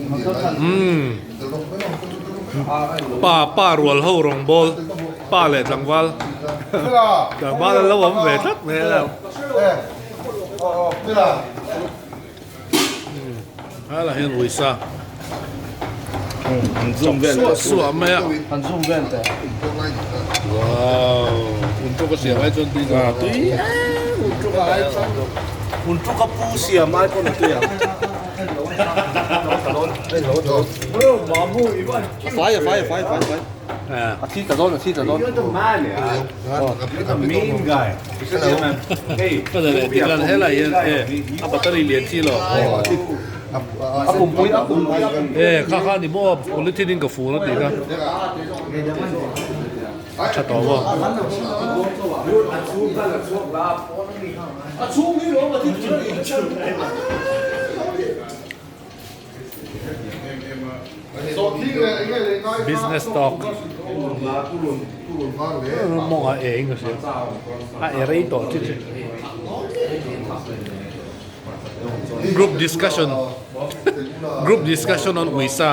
Umm pa pa rual ho rawngbawl pa leh tlangval tlangval an lo awm ve tlat mai a helai hian uisa chawk suah suah mai a wow unṭuka siam ai chuan tui zawk tui em unṭuka ai chuan unṭuka pu siam ai pawn a tui ang a fai a fai a fai a fai a fai a thi ta dawn a thi ta dawn Helai hian a battery lian chi lo a pumpui a pumpui e kha kha ni maw polythene in ka fun a tih kha a tha tawh maw Business talk mawngah e eng a hria a e rei tawh chi chi group discussion group discussion on uisa.